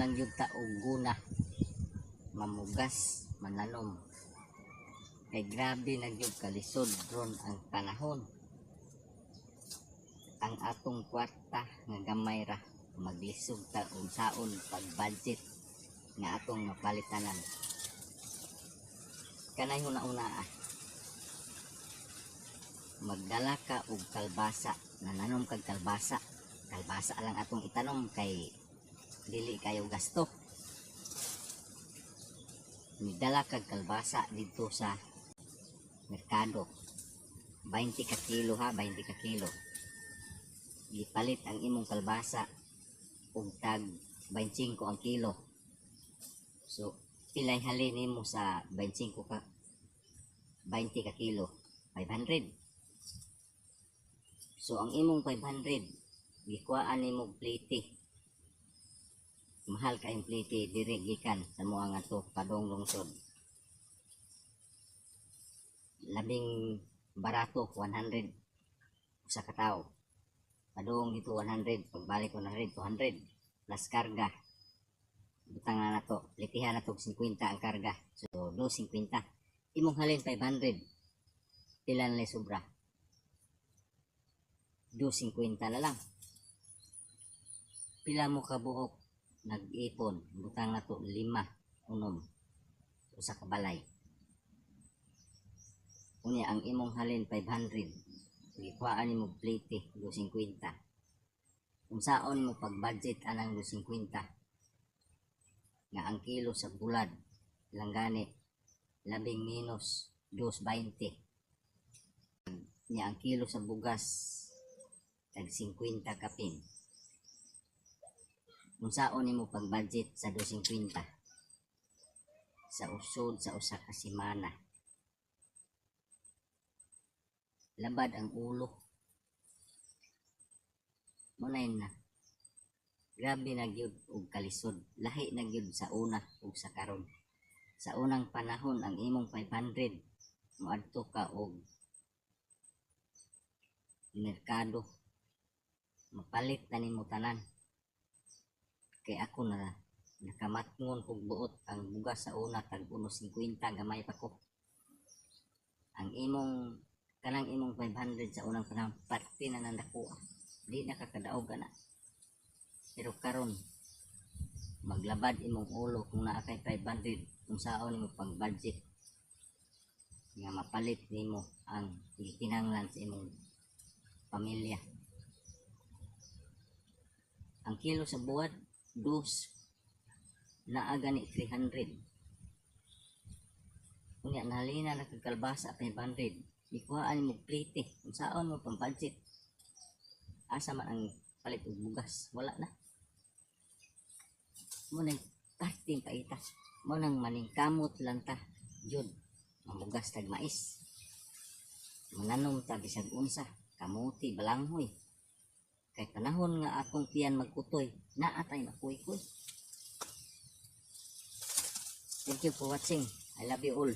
lang gyud ta og guna mamugas, mananom, kay grabe na gyud kalisod ron ang panahon. Ang atong kwarta nga gamay ra, maglisod ta og saon pag budget nga atong mapalitanan. Kanay huna-una ah. Magdala ka og kalbasa, nananom kag kalbasa. Kalbasa lang atong itanom kay dili kayo gasto. Nidala kag kalbasa didto sa merkado. 20 ka kilo ha, 20 ka kilo. Gipalit ang imong kalbasa og tag 25 ang kilo. So, pilay halin nimo sa 25 ka 20 ka kilo? 500. So, ang imong 500, gikuhaan nimo og plite. Mahal kayong plite diri gikan sa mua nga to padong lungsod. Labing barato 100 usa ka tawo. Padung dito 100, pagbalik 100, 200 plus karga. Butang na nato, plitihan na to 50 ang karga. So 250. Imong halin 500. Pila na lang sobra? 250 na lang. Pila mo kabuok nag-ipon? Butang na to lima, unom usa ka balay. Unya ang imong halin 500, gikuhaan nimo plite 250. Unsaon mo pag-budget anang 250 nga ang kilo sa bulad lang gani labing minus 2.20, nya ang kilo sa bugas tag 50 kapin? Unsaon nimo pag-budget sa 250 sa usod sa usa ka semana? Labad ang ulo mo na na. Grabe na gyud og kalisod. Lahi na gyud sa una ug sa karon. Sa unang panahon, ang imong 500, moadto ka og merkado, mapalit na nimo tanan. Kay ako na nakamatngon kog buot ang bugas sa una tag 1.50, gamay pa ko. Ang imong kanang imong 500 sa unang panahon, parte na nang nakuha, di na kakadaog ana. Pero karon, maglabad imong ulo kung naa kay 500, kung saon nimo pag budget nga mapalit nimo ang gikinahanglan sa imong pamilya. Ang kilo sa buwad dos naa gani 300. Unya nahalina na kag kalbasa 500, ikuhaan nimo plite. Unsaon mo pang budget? Asa man ang palit og bugas? Wala na mo nang parting paita mo nang maningkamot lang ta yun, mamugas tag mais, mananom ta bisag unsa, kamuti, balanghoy, kay panahon nga akong tiyan magkutoy, naa tay makuy-kuy. Thank you for watching. I love you all.